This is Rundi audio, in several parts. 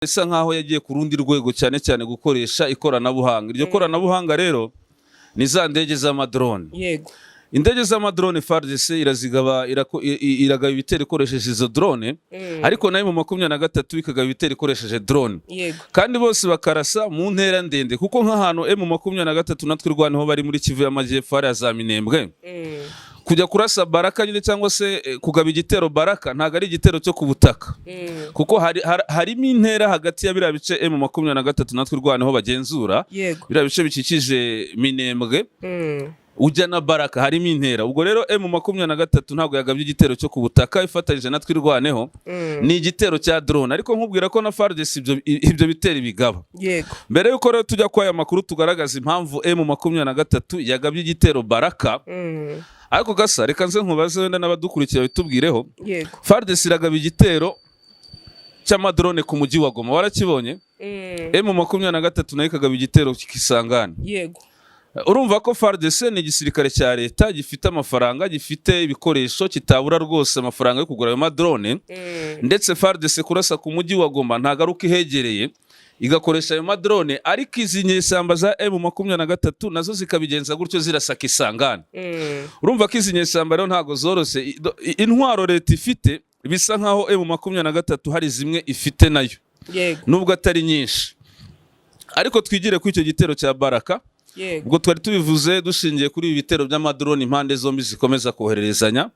Isa nkaho yagiye ku rundi rwego, cyane cyane gukoresha ikoranabuhanga. Iryo koranabuhanga rero ni za ndege z'amadrone. Indege z'amadrone FARDC irazigaba, iragaba ibitero ikoresheje izo drone, ariko nayo M23 ikagaba ibitero ikoresheje drone, kandi bose bakarasa mu ntera ndende, kuko nk'ahantu M23 na Twirwaneho bari muri Kivu y'Amajyepfo, hariya za Minembwe, kujya kurasa Baraka nyine cyangwa se kugaba igitero Baraka, ntabwo ari igitero cyo ku butaka, kuko harimo intera hagati ya biriya bice M23 na Twirwaneho bagenzura, biriya bice bikikije Minembwe ujya na Baraka, harimo intera. Ubwo rero M23 ntabwo yagabye igitero cyo ku butaka ifatanyije na Twirwaneho, ni igitero cya drone. Ariko nkubwira ko na FARDC ibyo bitero ibigaba. Mbere y'uko rero tujya kwa aya makuru tugaragaza impamvu M23 yagabye igitero Baraka, ariko gasa reka nze nkubaze, wenda n'abadukurikiye bitubwireho. FARDC iragaba igitero cy'amadrone ku mujyi wa Goma, warakibonye? M23 nayo ikagaba igitero Kisangani. Urumva ko FARDC ni igisirikare cya leta gifite amafaranga, gifite ibikoresho, kitabura rwose amafaranga yo kugura ayo madrone. Ndetse FARDC kurasa ku mujyi wa Goma ntabwo ari uko ihegereye, igakoresha ayo madrone, ariko izi nyeshyamba za M23 nazo zikabigenza gutyo, zirasa Kisangani. Urumva ko izi nyeshyamba rero ntabwo zorose. Intwaro leta ifite, bisa nkaho M23 hari zimwe ifite nayo, nubwo atari nyinshi. Ariko twigire kuri icyo gitero cya Baraka. Ubwo twari tubivuze dushingiye kuri ibi bitero by'amadrone impande zombi zikomeza kohererezanya,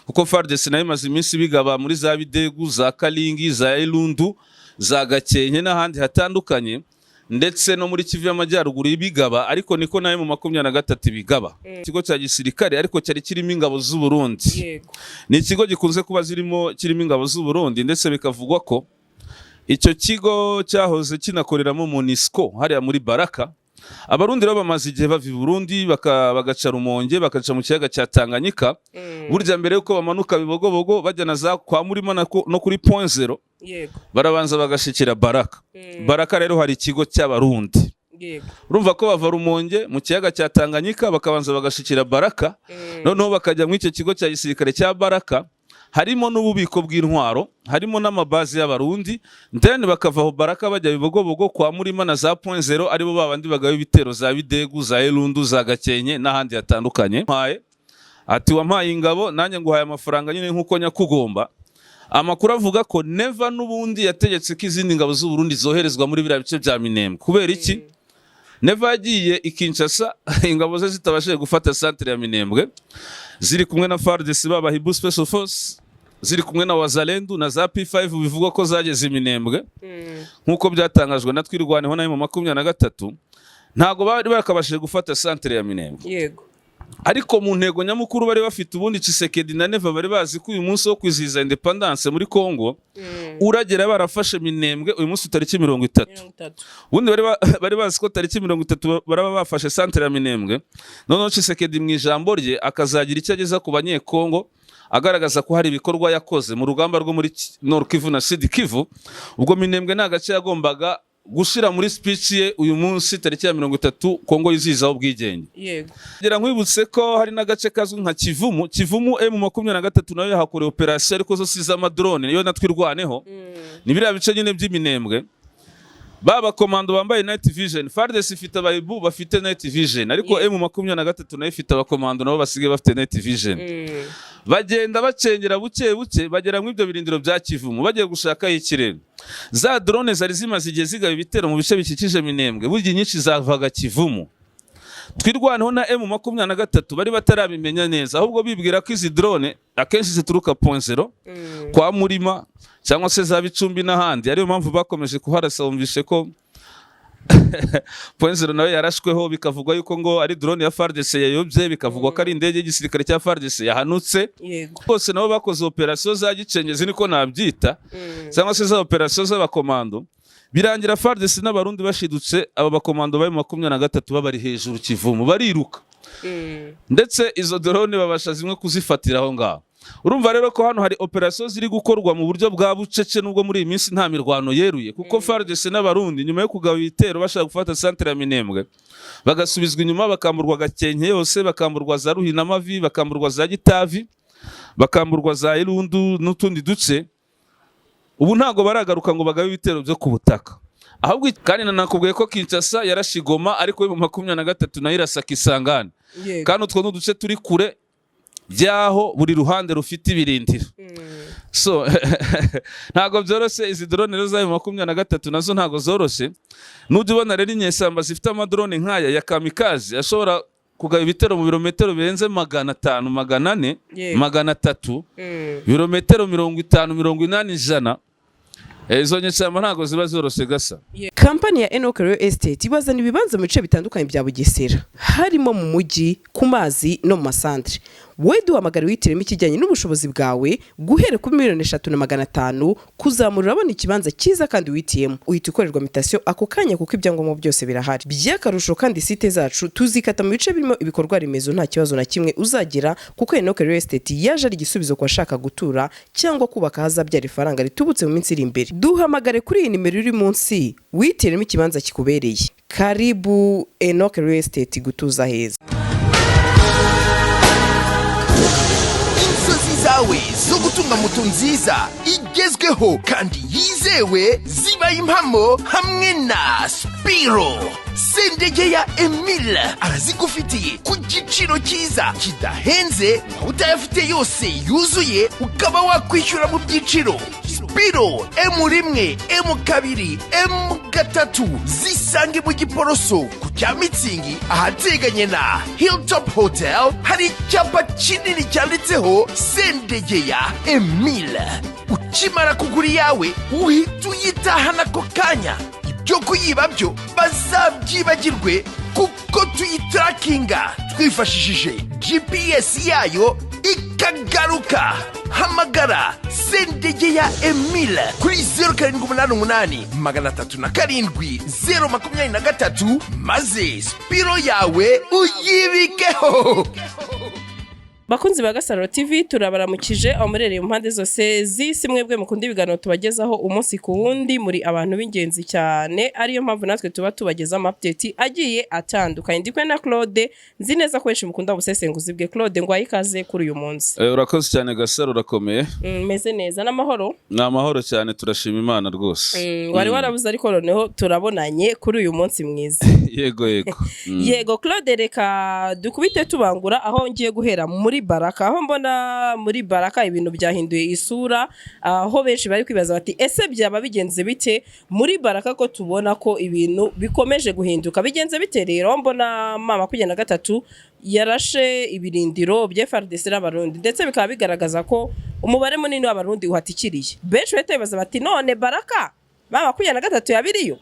kuko FARDC nayo imaze iminsi bigaba muri za Bidegu, za Kalingi, za Elundu, za Gakenke n'ahandi hatandukanye, ndetse no muri Kivu y'Amajyaruguru ibigaba, ariko niko nayo M23 ibigaba. Ikigo cya gisirikare ariko cyari kirimo ingabo z'u Burundi. Ni ikigo gikunze kuba kirimo ingabo z'u Burundi, ndetse bikavugwa ko icyo kigo cyahoze kinakoreramo MONUSCO hariya muri Baraka. Abarundi rero bamaze igihe bava i Burundi, bagaca Rumonge, bakaca mu kiyaga cya Tanganyika. Burya mbere yuko bamanuka Bibogobogo bajya na za kwa Murima no kuri Point Zero, barabanza bagashikira Baraka. Baraka rero hari ikigo cy'Abarundi. Urumva ko bava Rumonge mu kiyaga cya Tanganyika, bakabanza bagashikira Baraka, noneho bakajya muri icyo kigo cya gisirikare cya Baraka, harimo n'ububiko bw'intwaro, harimo n'amabazi y'Abarundi, then bakava aho Baraka bajya Bibogobogo kwa Murima na za Point Zero, aribo babandi bagaba ibitero za Bidegu, za Elundu, za Gakenke n'ahandi hatandukanye. Mpaye ati: "Wampaye ingabo, nanjye nguhaye amafaranga nyine nk'uko nyakugomba." Amakuru avuga ko Neva n'ubundi yategetse ko izindi ngabo z'u Burundi zoherezwa muri biriya bice bya Minembwe. Kubera iki? Neva yagiye i Kinshasa ingabo ze zitabashije gufata centre ya Minembwe, ziri kumwe na FARDC, baba Hibu Special Force, ziri kumwe na Wazalendo na za P5, bivugwa ko zageze i Minembwe, nk'uko byatangajwe na Twirwaneho nayo M23, ntabwo bari bakabashije gufata centre ya Minembwe. Ariko mu ntego nyamukuru bari bafite, ubundi Tshisekedi na Neva bari bazi ko uyu munsi wo kwizihiza independence muri Congo uragera barafashe Minembwe, uyu munsi tariki 30. 30. Ubundi bari bazi ko tariki 30 baraba bafashe centre ya Minembwe, noneho Tshisekedi mu ijambo rye akazagira icyo ageza ku Banyekongo, agaragaza ko hari ibikorwa yakoze mu rugamba rwo muri Nord Kivu na Sud Kivu. Ubwo Minembwe ni agace yagombaga gushira muri speech ye uyu munsi tariki ya 30, Kongo yizihizaho ubwigenge. Ngira nkwibutse ko hari n'agace kazwi nka Kivumu. Kivumu M23 nayo yahakorewe operation, ariko zo si iz'amadrone, niyo na Twirwaneho. Ni biriya bice nyine by'Iminembwe, ba bakomando bambaye night vision. FARDC ifite abayibu bafite night vision, ariko M23 nayo ifite abakomando nabo basigaye bafite night vision. Bagenda bacengera buke buke, bagera muri ibyo birindiro bya Kivumu, bagiye gushakayo ikirere. Za drone zari zimaze igihe zigaba ibitero mu bice bikikije Minembwe, burya inyinshi zavaga Kivumu. Twirwaneho na M23 bari batarabimenya neza, ahubwo bibwira ko izi drone akenshi zituruka Point Zero, kwa Murima, cyangwa se za Bicumbi n'ahandi, ariyo mpamvu bakomeje kuharasa. Wumvishe ko Point Zero nawe yarashweho, bikavugwa yuko ngo ari drone ya FARDC yayobye, bikavugwa ko ari indege y'igisirikare cya FARDC yahanutse. Bose nabo bakoze operasiyo za gicengezi, niko nabyita, cyangwa se za operasiyo z'abakomando, birangira FARDC n'Abarundi bashidutse aba bakomando bari 23 babari hejuru Kivumu, bariruka, ndetse izo drone babasha zimwe kuzifatira aho ngaho. Urumva rero ko hano hari operasiyo ziri gukorwa mu buryo bwa bucece, nubwo muri iyi minsi nta mirwano yeruye, kuko FARDC n'Abarundi nyuma yo kugaba ibitero bashaka gufata centre ya Minembwe, bagasubizwa inyuma, bakamburwa Gakenke yose, bakamburwa za Ruhinamavi, bakamburwa za Gitavi, bakamburwa za Irundu n'utundi duce. Ubu ntabwo baragaruka ngo bagabe ibitero byo ku butaka, ahubwo kandi nanakubwiye ko Kinshasa yarashe Goma, ariko M23 nayo irasa Kisangani. Kandi utwo ni uduce turi kure by'aho buri ruhande rufite ibirindiro. So ntabwo byoroshye. Izi drone rero za M23 nazo ntabwo zoroshye. Nujya ubona rero inyeshyamba zifite amadrone nk'aya ya kamikaze ashobora kugaba ibitero mu birometero birenze 500, 400, 300, birometero 50, 80, 100, izo nyeshyamba ntabwo ziba zoroshye gasa. Kampani ya Enoch Real Estate ibazana ibibanza mu bice bitandukanye bya Bugesera, harimo mu mujyi, ku mazi no mu masantere. Wowe duhamagara wihitiremo ikijyanye n'ubushobozi bwawe. Guhera kuri 3,500,000 kuzamura, urabona ikibanza cyiza kandi wihitiyemo. Uhita ukorerwa mutation ako kanya kuko ibyangombwa byose birahari. By'akarusho kandi, site zacu tuzikata mu bice birimo ibikorwa remezo, nta kibazo na kimwe uzagira, kuko Enoch Real Estate yaje ari igisubizo ku bashaka gutura cyangwa kubaka ahazabyara ifaranga ritubutse mu minsi iri imbere. Duhamagare kuri iyi nimero iri munsi wihitiremo ikibanza kikubereye. Karibu Enoch Real Estate, gutuza heza. Inzozi zawe zo gutunga moto nziza igezweho kandi yizewe zibaye impamo hamwe na Spiro. Sendege ya Emile arazigufitiye ku giciro cyiza kidahenze. Waba utayafite yose yuzuye, ukaba wakwishyura mu byiciro. Spiro M1, M2, M3 zisange mu Giporoso ku cya Mitsingi, ahateganye na Hilltop Hotel. Hari icyapa kinini cyanditseho Sendegeya Emile. Ukimara kugura iyawe uhita uyitahana ako kanya. Ibyo kuyiba byo bazabyibagirwe, kuko tuyitarakinga twifashishije GPS yayo ikagaruka. Hamagara Sendegeya Emile kuri 0788 307 023, maze Spiro yawe uyibikeho. Bakunzi ba Gasaro TV, turabaramukije aho murereye mu mpande zose z'isi. Mwebwe mukunda ibiganiro tubagezaho umunsi ku wundi, muri abantu b'ingenzi cyane, ariyo mpamvu natwe tuba tubagezaho ama update agiye atandukanye. Ndi kumwe na Claude, nzi neza ko benshi mukunda ubusesenguzi bwe. Claude, ngo ikaze kuri uyu munsi. Urakoze cyane Gasaro, urakomeye? Meze neza n'amahoro. Ni amahoro cyane, turashima Imana rwose. Wari warabuze, ariko noneho turabonanye kuri uyu munsi mwiza. Yego. Yego Claude, reka dukubite tubangura aho ngiye guhera muri Baraka, aho mbona muri Baraka ibintu byahinduye isura, aho benshi bari kwibaza bati: "Ese byaba bigenze bite muri Baraka ko tubona ko ibintu bikomeje guhinduka? Bigenze bite?" Rero aho mbona M23 yarashe ibirindiro bya FARDC n'Abarundi, ndetse bikaba bigaragaza ko umubare munini w'Abarundi uhatikiriye, benshi bahita bibaza bati: "None Baraka M23 yabiriyo?"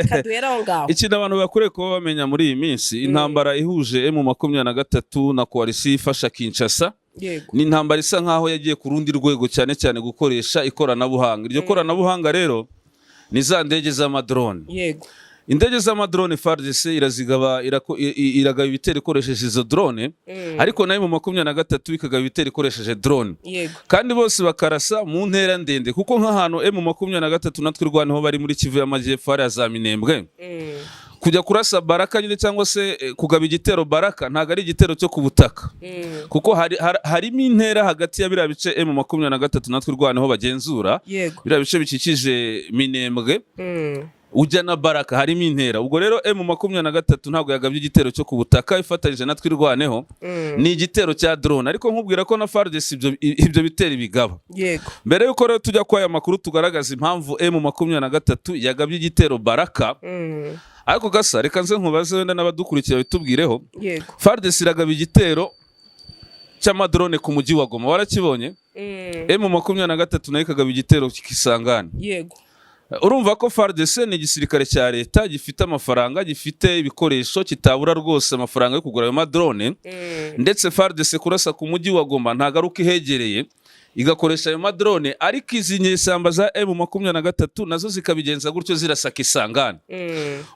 Kaduhera aho ngaho. Ikintu abantu bakwiriye kuba bamenya muri iyi minsi, intambara ihuje M23 na coalition ifasha Kinshasa ni intambara isa nkaho yagiye ku rundi rwego, cyane cyane gukoresha ikoranabuhanga. Iryo koranabuhanga rero ni za ndege z'amadrone. Indege z'amadrone FARDC irazigaba, iragaba ibitero ikoresheje izo drone, ariko nayo M23 ikagaba ibitero ikoresheje drone. Kandi bose bakarasa mu ntera ndende, kuko nk'ahantu M23 natwe rwaniho bari muri Kivu y'Amajyepfo, hariya za Minembwe, kujya kurasa Baraka nyine cyangwa se kugaba igitero Baraka ntabwo ari igitero cyo ku butaka, kuko harimo intera hagati ya biriya bice M23 natwe rwaniho bagenzura, biriya bice bikikije Minembwe ujya na Baraka, harimo intera. Ubwo rero M23 ntabwo yagabye igitero cyo ku butaka ifatanyije na Twirwaneho, ni igitero cya drone, ariko nkubwira ko na FARDC ibyo bitero bigaba. Mbere yuko rero tujya kwa aya makuru tugaragaza impamvu M23 yagabye igitero Baraka, ariko gasa reka nze nkubaze, wenda n'abadukurikiye babitubwireho. FARDC iragaba igitero cy'amadrone ku mujyi wa Goma, warakibonye? M23 nayo ikagaba igitero Kisangani. Urumva ko FARDC ni igisirikare cya leta gifite amafaranga, gifite ibikoresho, kitabura rwose amafaranga yo kugura ayo madrone. Ndetse FARDC kurasa ku mujyi wa Goma ntabwo ari uko ihegereye, igakoresha ayo madrone, ariko izi nyeshyamba za M23 nazo zikabigenza gutyo zirasa Kisangani.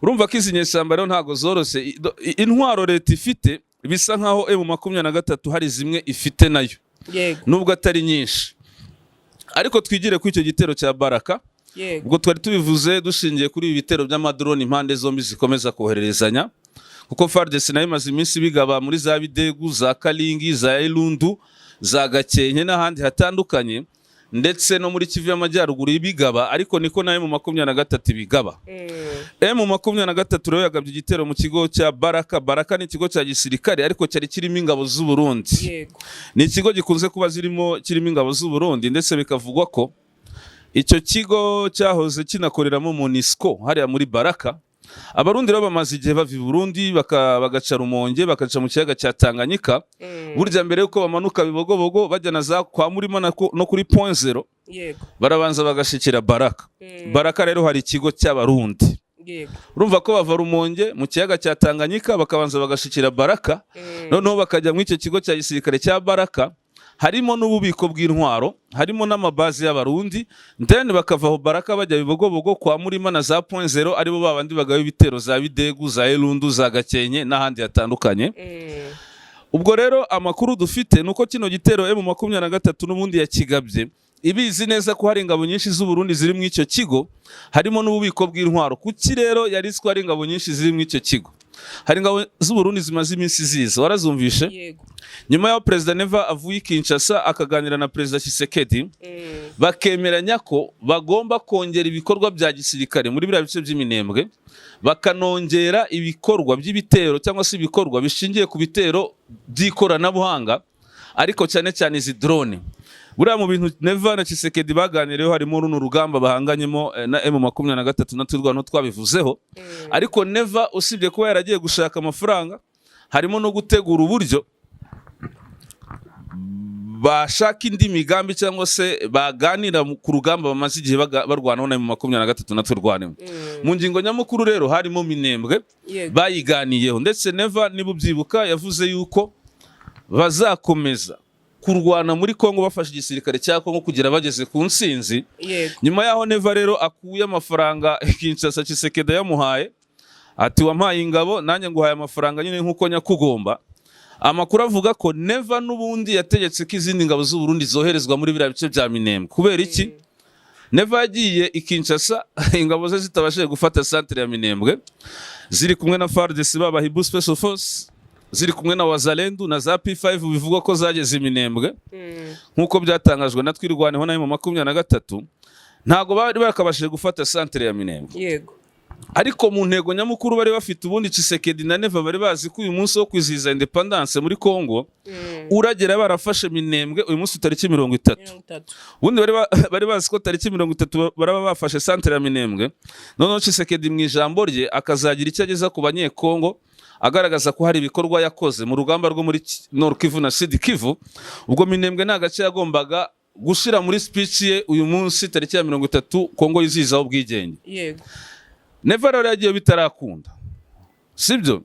Urumva ko izi nyeshyamba rero ntabwo zoroshye. Intwaro leta ifite bisa nkaho M23 hari zimwe ifite nayo, nubwo atari nyinshi. Ariko twigire kuri icyo gitero cya Baraka. Ubwo twari tubivuze dushingiye kuri ibi bitero by'amadrone impande zombi zikomeza kohererezanya, kuko FARDC nayo imaze iminsi bigaba muri za Bidegu, za Kalingi, za Elundu, za Gakenke n'ahandi hatandukanye. Ndetse no muri Kivu y'Amajyaruguru ibigaba, ariko niko na M23 ibigaba. M23 rero yagabye igitero mu kigo cya Baraka. Baraka ni ikigo cya gisirikare, ariko cyari kirimo ingabo z'u Burundi. Ni ikigo gikunze kuba kirimo ingabo z'u Burundi, ndetse bikavugwa ko icyo kigo cyahoze kinakoreramo MONUSCO hariya muri Baraka. Abarundi rero bamaze igihe bava i Burundi, bagaca Rumonge, bakaca mu kiyaga cya Tanganyika. Burya mbere yuko bamanuka Bibogobogo bajya na za kwa Murima no kuri Point Zero, barabanza bagashikira Baraka. Baraka rero hari ikigo cy'Abarundi. Urumva ko bava Rumonge mu kiyaga cya Tanganyika, bakabanza bagashikira Baraka, noneho bakajya muri icyo kigo cya gisirikare cya Baraka, harimo n'ububiko bw'intwaro, harimo n'amabazi y'Abarundi. Then bakava aho Baraka bajya Bibogobogo kwa Murima na za Point Zero, aribo babandi bagaba ibitero za Bidegu, za Elundu, za Gakenke n'ahandi hatandukanye. Ubwo rero amakuru dufite ni uko kino gitero M23 n'ubundi yakigabye ibizi neza ko hari ingabo nyinshi z'u Burundi ziri muri icyo kigo, harimo n'ububiko bw'intwaro. Kuki rero yari ko hari ingabo nyinshi ziri muri icyo kigo? Hari ingabo z'u Burundi zimaze iminsi ziza, warazumvishe? Yego. Nyuma y'aho Perezida Neva avuye i Kinshasa akaganira na Perezida Tshisekedi, bakemeranya ko bagomba kongera ibikorwa bya gisirikare muri biriya bice by'Iminembwe, bakanongera ibikorwa by'ibitero cyangwa se ibikorwa bishingiye ku bitero by'ikoranabuhanga, ariko cyane cyane izi drone. Buriya mu bintu Neva na Tshisekedi baganiriyeho harimo runo rugamba bahanganyemo na M23, na Twirwaneho twabivuzeho. Ariko Neva, usibye kuba yaragiye gushaka amafaranga, harimo no gutegura uburyo bashaka indi migambi cyangwa se baganira ku rugamba bamaze igihe barwanaho na M23 na Twirwaneho. Mu ngingo nyamukuru rero harimo Minembwe. Bayiganiyeho, ndetse Neva, niba ubyibuka, yavuze yuko bazakomeza kurwana muri Kongo bafashe igisirikare cya Kongo kugera bageze ku ntsinzi. Nyuma yaho Neva rero akuye amafaranga Kinshasa, Tshisekedi yamuhaye, ati: "Wampaye ingabo, nanjye nguhaye amafaranga nyine nk'uko nyakugomba." Amakuru avuga ko Neva n'ubundi yategetse ko izindi ngabo z'u Burundi zoherezwa muri biriya bice bya Minembwe. Kubera iki? Neva yagiye i Kinshasa ingabo ze zitabashije gufata centre ya Minembwe, ziri kumwe na FARDC, baba Hibu Special Force, ziri kumwe na Wazalendo na za P5, bivugwa ko zageze i Minembwe, nk'uko byatangajwe na Twirwaneho na M23. Ntabwo bari bakabashije gufata centre ya Minembwe. Ariko mu ntego nyamukuru bari bafite, ubundi Tshisekedi na Neva bari bazi ko uyu munsi wo kwizihiza independence muri Congo uragera barafashe Minembwe. Uyu munsi tariki 30. 30. Ubundi bari bazi ko tariki 30 baraba bafashe centre ya Minembwe, noneho Tshisekedi mu ijambo rye akazagira icyo ageza ku Banyekongo, agaragaza ko hari ibikorwa yakoze mu rugamba rwo muri Nord Kivu na Sud Kivu. Ubwo Minembwe ni agace yagombaga gushyira muri speech ye uyu munsi tariki ya 30, Kongo yizihizaho ubwigenge. Neva rero yagiye bitarakunda, sibyo?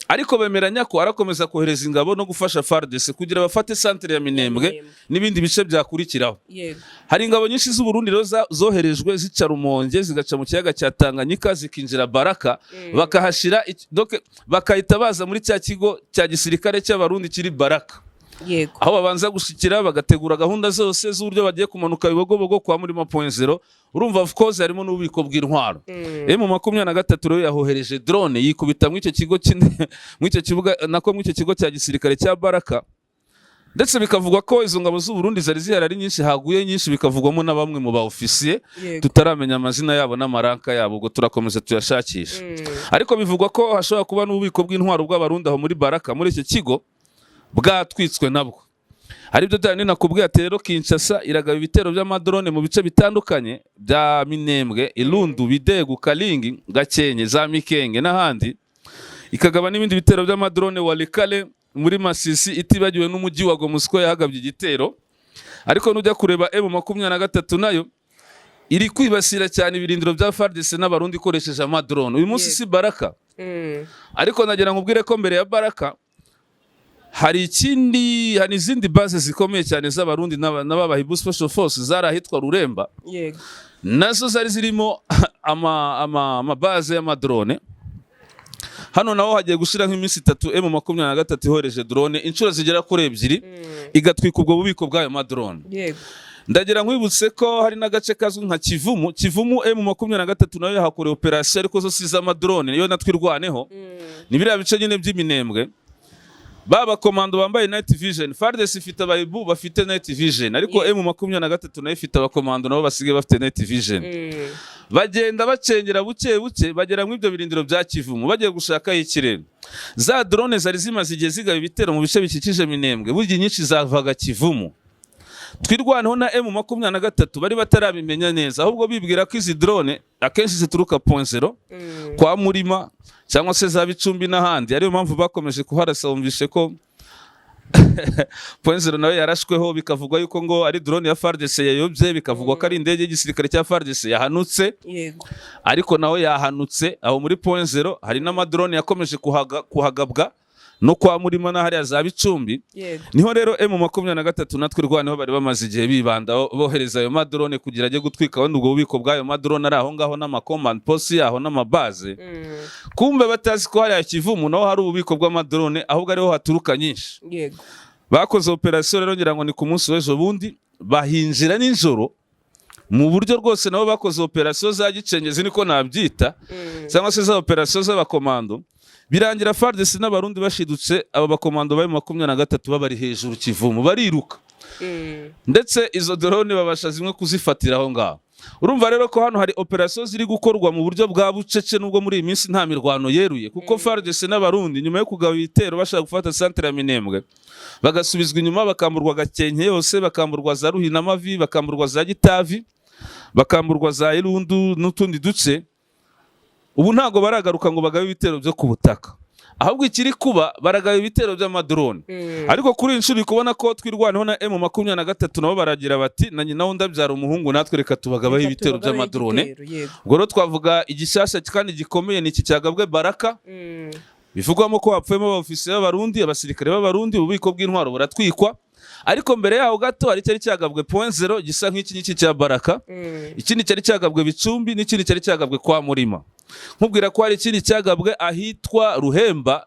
Ariko bemeranya ko arakomeza kohereza ingabo no gufasha FARDC kugira bafate centre ya Minembwe Minembwe. n'ibindi bice byakurikiraho. Hari ingabo nyinshi z'u Burundi rero zoherejwe zica Rumonge, zigaca mu kiyaga cya Tanganyika, zikinjira Baraka, bakahashira donc bakahita baza muri cya kigo cya gisirikare cy'Abarundi kiri Baraka, aho babanza gushikira bagategura gahunda zose z'uburyo bagiye kumanuka Bibogobogo kwa Murima Point Zero. Urumva, of course harimo n'ububiko bw'intwaro. M23 rero yahohereje drone, yikubita muri icyo kigo muri icyo kibuga, nako muri icyo kigo cya gisirikare cya Baraka, ndetse bikavugwa ko izo ngabo z'u Burundi zari zihari ari nyinshi, haguye nyinshi, bikavugwamo na bamwe mu ba ofisiye tutaramenya amazina yabo n'amaranka yabo. Ubwo turakomeza tuyashakisha. Ariko bivugwa ko hashobora kuba n'ububiko bw'intwaro bw'Abarundi aho muri Baraka, muri icyo kigo, bwatwitswe nabwo. Aribyo byari nakubwiye ati rero Kinshasa iragaba ibitero by'amadrone mu bice bitandukanye bya Minembwe, Ilundu, Bidegu, Kalingi, Gakenke, za Mikenge n'ahandi, ikagaba n'ibindi bitero by'amadrone Walikale muri Masisi, itibagiwe n'umujyi wa Goma ko yahagabye igitero. Ariko nujya kureba, M23 nayo iri kwibasira cyane ibirindiro bya FARDC n'Abarundi ikoresheje amadrone. Uyu munsi si Baraka, ariko nagira nkubwire ko mbere ya Baraka hari ikindi, hari izindi base zikomeye cyane z'Abarundi n'aba Hibu Special Force zari ahitwa Ruremba. Nazo zari zirimo ama base y'amadrone. Hano naho hagiye gushira nk'iminsi 3 M23 ihoreje drone inshuro zigera kuri ebyiri, igatwika ubwo bubiko bw'ayo madrone. Ndagira nkwibutse ko hari n'agace kazwi nka Kivumu. Kivumu, M23 nayo yahakorewe operasiyo, ariko zo si iz'amadrone, yo natwe irwaneho. Ni biriya bice nyine by'Iminembwe. Ba bakomando bambaye night vision, FARDC ifite abayibu bafite night vision, ariko M23 nayo ifite abakomando nabo basigaye bafite night vision. Bagenda bacengera buke buke, bagera mu ibyo birindiro bya Kivumu, bagiye gushakayo ikirere. Za drone zari zimaze igihe zigaba ibitero mu bice bikikije Minembwe, burya inyinshi zavaga Kivumu. Twirwaneho na M23 bari batarabimenya neza, ahubwo bibwira ko izi drone akenshi zituruka Point Zero, kwa Murima, cyangwa se za Bicumbi n'ahandi, ariyo mpamvu bakomeje kuharasa. Wumvishe ko Point Zero nawe yarashweho, bikavugwa yuko ngo ari drone ya FARDC yayobye, bikavugwa ko ari indege y'igisirikare cya FARDC yahanutse. Ariko nawe yahanutse aho muri Point Zero. Hari n'amadrone yakomeje kuhagabwa no kwa Murima na hariya za Bicumbi. Niho rero M23 natwe rwaneho bari bamaze igihe bibanda bohereza ayo madrone kugira ajye gutwika wenda ubwo bubiko bw'ayo madrone ari aho ngaho n'ama command post yaho n'amabaze. Kumbe batazi ko hariya Kivumu naho hari ububiko bw'amadrone, ahubwo ariho haturuka nyinshi. Bakoze operasiyo rero, ngira ngo ni ku munsi w'ejo bundi, bahinjira nijoro mu buryo rwose nabo bakoze operasiyo za gicengezi, niko nabyita, cyangwa se za operasiyo z'abakomando. Birangira FARDC n'Abarundi bashidutse aba bakomando bari 23 babari hejuru Kivumu, bariruka. Ndetse izo drone babasha zimwe kuzifatira aho ngaho. Urumva rero ko hano hari operasiyo ziri gukorwa mu buryo bwa bucece, nubwo muri iyi minsi nta mirwano yeruye, kuko FARDC n'Abarundi nyuma yo kugaba ibitero bashaka gufata centre ya Minembwe, bagasubizwa inyuma, bakamburwa Gakenke yose, bakamburwa za Ruhinamavi, bakamburwa za Gitavi, bakamburwa za Irundu n'utundi duce. Ubu ntabwo baragaruka ngo bagabe ibitero byo ku butaka, ahubwo ikiri kuba baragaba ibitero by'amadrone. Ariko kuri iyi nshuro uri kubona ko Twirwaneho na M23 nabo baragira bati: "Na nyina wundi abyara umuhungu, natwe reka tubagabaho Reka ibitero tubagabeho by'amadrone." igitero, yego. Ubwo rero twavuga igishyashya kandi gikomeye ni iki cyagabwe Baraka, bivugwamo ko hapfuyemo abaofisiye b'Abarundi, abasirikare b'Abarundi, ububiko bw'intwaro buratwikwa. Ariko mbere yaho gato hari cyari cyagabwe Point Zero gisa nk'iki ngiki cya Baraka, ikindi cyari cyagabwe Bicumbi, n'ikindi cyari cyagabwe kwa Murima. Nkubwira ko hari ikindi cyagabwe ahitwa Ruhemba.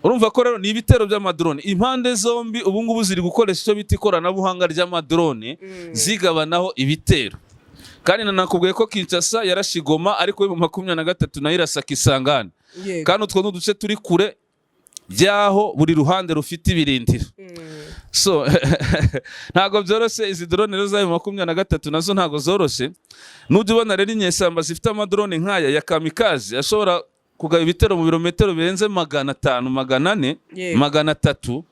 Urumva ko rero ni ibitero by'amadrone. Impande zombi ubu ngubu ziri gukoresha icyo bita ikoranabuhanga ry'amadrone, zigabanaho ibitero. Kandi nanakubwiye ko Kinshasa yarashe Goma, ariko M23 nayo irasa Kisangani. Kandi utwo ni uduce turi kure by'aho buri ruhande rufite ibirindiro. So ntabwo byoroshye. Izi drone rero za M23 nazo ntabwo zoroshye. Nujya ubona rero inyeshyamba zifite amadrone nk'aya ya kamikaze ashobora kugaba ibitero mu birometero birenze 500, 400, 300,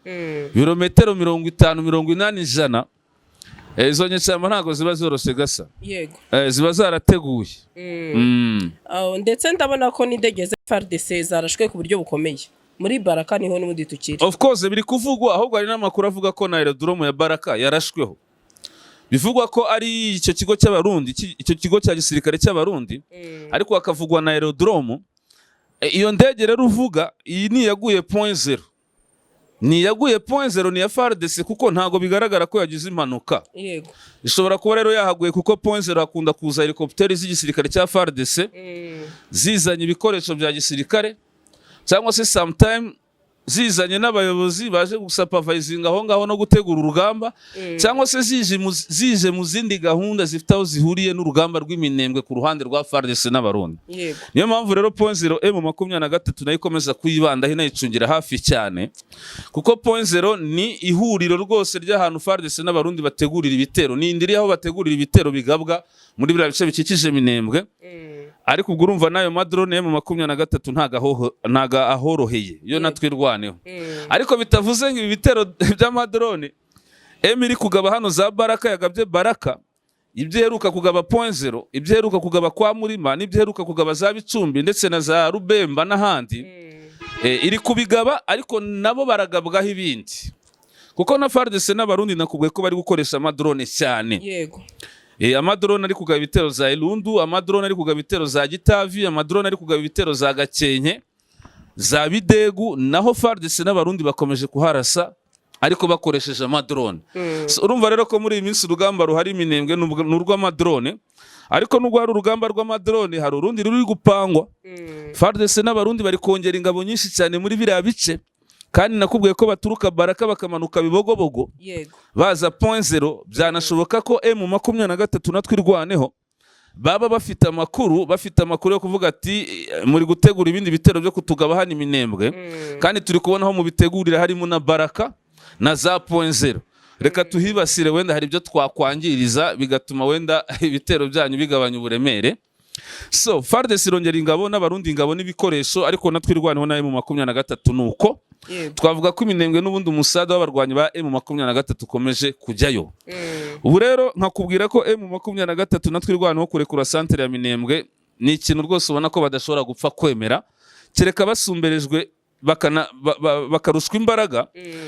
birometero 50, 80, 100. Izo nyeshyamba ntabwo ziba zoroshye gasa. Ziba zarateguye. Aho, ndetse ndabona ko n'indege za FARDC zarashwe ku buryo bukomeye muri Baraka, niho n'ubundi tukiri. Of course biri kuvugwa, ahubwo hari n'amakuru avuga ko na aerodrome ya Baraka yarashweho. Bivugwa ko ari icyo kigo cy'Abarundi, icyo kigo cya gisirikare cy'Abarundi, ariko hakavugwa na aerodrome. Iyo ndege rero uvuga iyi ni iyaguye Point Zero, ni iyaguye Point Zero, ni iya FARDC, kuko ntabwo bigaragara ko yagize impanuka. Ishobora kuba rero yahaguye, kuko Point Zero hakunda kuza helicopter z'igisirikare cya FARDC zizanye ibikoresho bya gisirikare, cyangwa se sometime zizanye n'abayobozi baje gusupervisinga aho ngaho no gutegura urugamba, cyangwa se zije mu zindi gahunda zifite aho zihuriye n'urugamba rw'iminembwe ku ruhande rwa FARDC n'Abarundi. Niyo mpamvu rero Point Zero M23 nayo ikomeza kuyibandaho, inayicungira hafi cyane, kuko Point Zero ni ihuriro rwose ry'ahantu FARDC n'Abarundi bategurira ibitero, ni indiri aho bategurira ibitero bigabwa muri biriya bice bikikije Minembwe. Ariko ubwo urumva n'ayo madrone M23 ntago ahoroheye yo natwirwaneho. Ariko bitavuze ngo ibi bitero by'amadrone M iri kugaba hano za Baraka, yagabye Baraka, ibyo iheruka kugaba Point Zero, ibyo iheruka kugaba kwa Murima, n'ibyo iheruka kugaba za Bicumbi ndetse na za Rubemba n'ahandi, iri kubigaba, ariko nabo baragabwaho ibindi, kuko na FARDC n'Abarundi nakubwiye ko bari gukoresha amadrone cyane. Amadrone ari kugaba ibitero za Irundu, amadrone ari kugaba ibitero za Gitavi, amadrone ari kugaba ibitero za Gakenke, za Bidegu, naho FARDC n'Abarundi bakomeje kuharasa ariko bakoresheje amadrone. So, urumva rero ko muri iyi minsi urugamba ruhari Iminembwe ni urw'amadrone. Ariko nubwo hari urugamba rw'amadrone, hari urundi ruri gupangwa. FARDC n'Abarundi bari kongera ingabo nyinshi cyane muri biriya bice, kandi nakubwiye ko baturuka Baraka bakamanuka Bibogobogo baza Point Zero. Byanashoboka ko M23 natwe irwaneho Baba bafite amakuru yo kuvuga ati: "Muri gutegura ibindi bitero byo kutugaba hano Iminembwe, kandi turi kubona aho mubitegurira harimo na Baraka na za Point Zero. Reka tuhibasire, wenda hari ibyo twakwangiriza bigatuma wenda ibitero byanyu bigabanya uburemere." So FARDC irongera ingabo n'Abarundi ingabo n'ibikoresho, ariko natwe Twirwaneho na M23 nuko twavuga ko Iminembwe n'ubundi umusada w'abarwanyi ba M23 ukomeje kujyayo. Ubu rero nkakubwira ko M23 natwe Twirwaneho kurekura santere ya Minembwe ni ikintu rwose ubona ko badashobora gupfa kwemera, kereka basumberejwe bakarushwa imbaraga.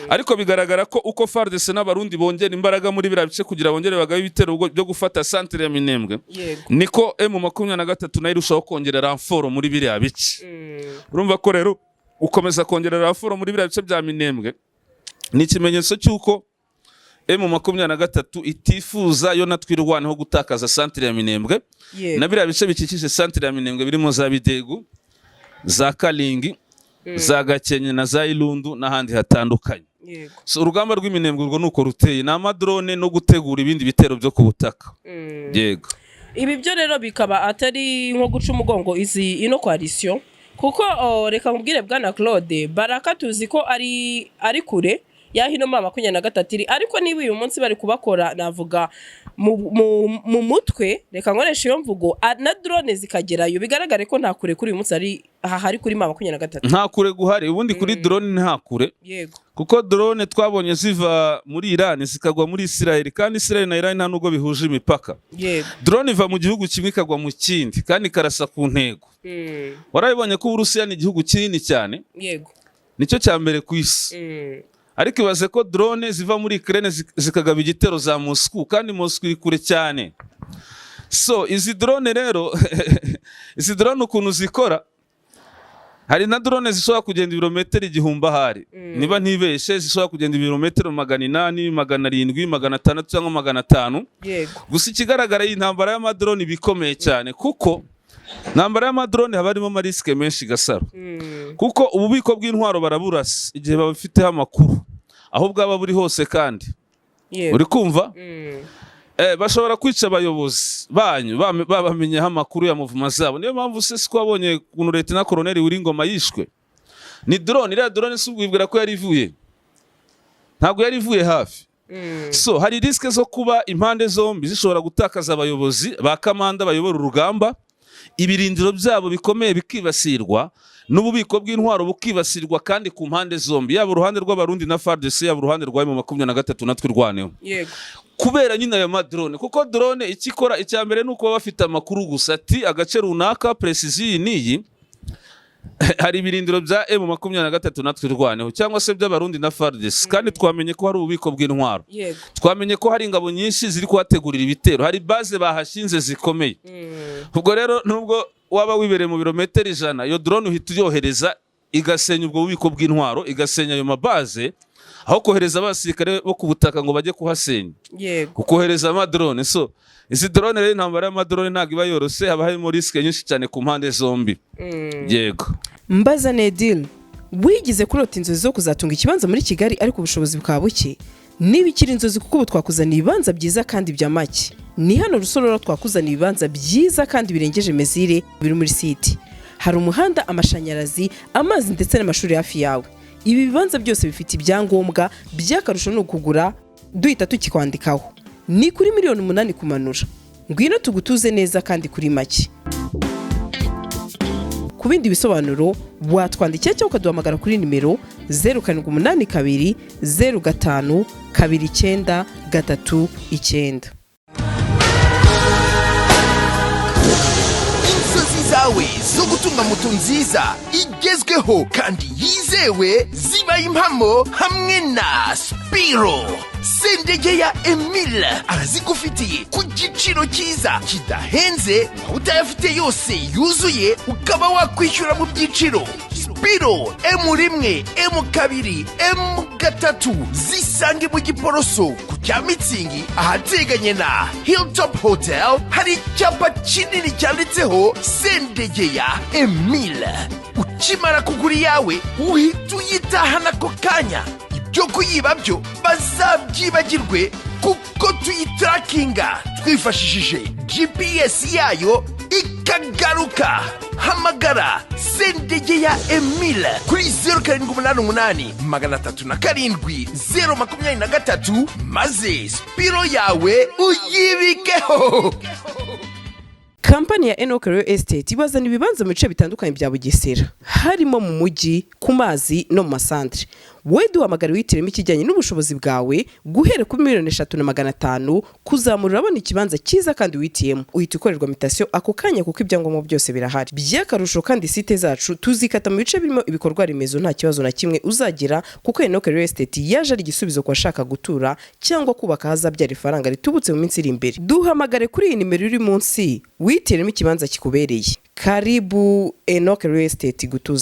Ariko bigaragara ko uko FARDC n'Abarundi bongera imbaraga muri biriya bice kugira bongere bagabe ibitero byo gufata santere ya Minembwe, niko M23 nayo irushaho kongera renfort muri biriya bice. Urumva ko rero ukomeza kongera renfort muri biriya bice bya Minembwe ni ikimenyetso cy'uko M23 itifuza yo na Twirwaneho gutakaza santere ya Minembwe na biriya bice bikikije santere ya Minembwe, birimo za Bidegu, za Kalingi, za Gakenke na za Irundu n'ahandi hatandukanye. So, urugamba rw'Iminembwe urwo nuko ruteye, ni amadrone no gutegura ibindi bitero byo ku butaka. Yego. Ibi byo rero bikaba atari nko guca umugongo izi ino coalition, kuko reka nkubwire bwana Claude, Baraka tuzi ko ari kure y'aho ino M23 iri, ariko niba uyu munsi bari kubakora, navuga mu mutwe, reka nkoresha iyo mvugo, na drone zikagerayo, bigaragare ko nta kure kuri uyu munsi ari aha hari kuri M23. Nta kure guhari ubundi kuri drone, nta kure, kuko drone twabonye ziva muri Iran zikagwa muri Israel, kandi Israel na Iran nta nubwo bihuje imipaka. Drone iva mu gihugu kimwe ikagwa mu kindi kandi ikarasa ku ntego. Warabibonye ko Uburusiya ni igihugu kinini cyane, nicyo cya mbere ku isi, ariko ibaze ko drone ziva muri Ukraine zikagaba igitero za Moscow, kandi Moscow iri kure cyane. So izi drone rero, izi drone ukuntu zikora, hari na drone zishobora kugenda ibirometero 1000 ahari, niba ntibeshe, zishobora kugenda ibirometero 800, 700, 600 cyangwa 500. Gusa ikigaragara, iyi ntambara y'amadrone iba ikomeye cyane, kuko intambara y'amadrone haba harimo amarisques menshi, Gasaro, kuko ububiko bw'intwaro baraburasa igihe babifiteho amakuru aho bwaba buri hose, kandi uri kumva, bashobora kwica abayobozi banyu babamenyeho amakuru ya mouvement zabo. Niyo mpamvu se siko wabonye ukuntu Lieutenant Colonel Ngoma yishwe? Ni drone. Iriya drone si ubwibwira ko yari ivuye? Ntabwo yari ivuye hafi. So hari risques zo kuba impande zombi zishobora gutakaza abayobozi ba kamanda bayobora urugamba, ibirindiro byabo bikomeye bikibasirwa, n'ububiko bw'intwaro bukibasirwa, kandi ku mpande zombi, yaba uruhande rw'Abarundi na FARDC, yaba uruhande rwa M23 na Twirwaneho, kubera nyine ayo madrone. Kuko drone icyo ikora icya mbere ni ukuba bafite amakuru gusa ati agace runaka, précision iyi n'iyi, hari ibirindiro bya M23 na Twirwaneho cyangwa se by'Abarundi na FARDC, kandi twamenye ko hari ububiko bw'intwaro, twamenye ko hari ingabo nyinshi ziri kuhategurira ibitero, hari base bahashinze zikomeye. Ubwo rero nubwo waba wibereye mu birometero 100, iyo drone uhita uyohereza igasenya ubwo bubiko bw'intwaro, igasenya ayo mabaze, aho kohereza abasirikare bo ku butaka ngo bajye kuhasenya, ukohereza amadrone. So izi drone rero, intambara y'amadrone ntabwo iba yoroshye, haba harimo risques nyinshi cyane ku mpande zombi. Yego. Mbaza Nedil, wigize kurota inzozi zo kuzatunga ikibanza muri Kigali ariko ubushobozi bukaba buke? Niba ikiri inzozi, kuko ubu twakuzaniye ibibanza byiza kandi bya make. Ni hano Rusororo, twakuzaniye ibibanza byiza kandi birengeje mesure, biri muri site, hari umuhanda, amashanyarazi, amazi ndetse n'amashuri hafi yawe. Ibi bibanza byose bifite ibyangombwa. By'akarusho ni ukugura duhita tukikwandikaho. Ni kuri miliyoni 8 kumanura. Ngwino tugutuze neza kandi kuri make. Ku bindi bisobanuro watwandikira cyangwa ukaduhamagara kuri nimero 0782 05 29 39. Inzozi zawe zo gutunga moto nziza igezweho kandi yizewe zibaye impamo hamwe na Spiro. Sendege ya Emile arazigufitiye ku giciro cyiza kidahenze, waba utayafite yose yuzuye ukaba wakwishyura mu byiciro. Spiro M1, M2, M3 zisange mu Giporoso ku cya Mitsingi, ahateganye na Hilltop Hotel. Hari icyapa kinini cyanditseho Sendegeya Emile. Ukimara kugura iyawe uhita uyitahana ako kanya. Ibyo kuyiba byo bazabyibagirwe kuko tuyitarakinga. Twifashishije GPS yayo ikagaruka. Hamagara Sendege ya Emile kuri 0788 307 023, maze Spiro yawe uyibikeho. Kampani ya Enoch Real Estate ibazana ibibanza mu bice bitandukanye bya Bugesera, harimo mu mujyi, ku mazi no mu masantere. Wowe duhamagara wihitiremo ikijyanye n'ubushobozi bwawe, guhera kuri miliyoni 3,500 kuzamura, urabona ikibanza cyiza kandi wihitiyemo. Uhita ukorerwa mutation ako kanya kuko ibyangombwa byose birahari. By'akarusho kandi, site zacu tuzikata mu bice birimo ibikorwa remezo, nta kibazo na kimwe uzagira, kuko Enoch Real Estate yaje ari igisubizo ku bashaka gutura cyangwa kubaka ahazabyara ifaranga ritubutse mu minsi iri imbere. Duhamagare kuri iyi nimero iri munsi wihitiremo ikibanza kikubereye. Karibu Enoch Real Estate, gutuza.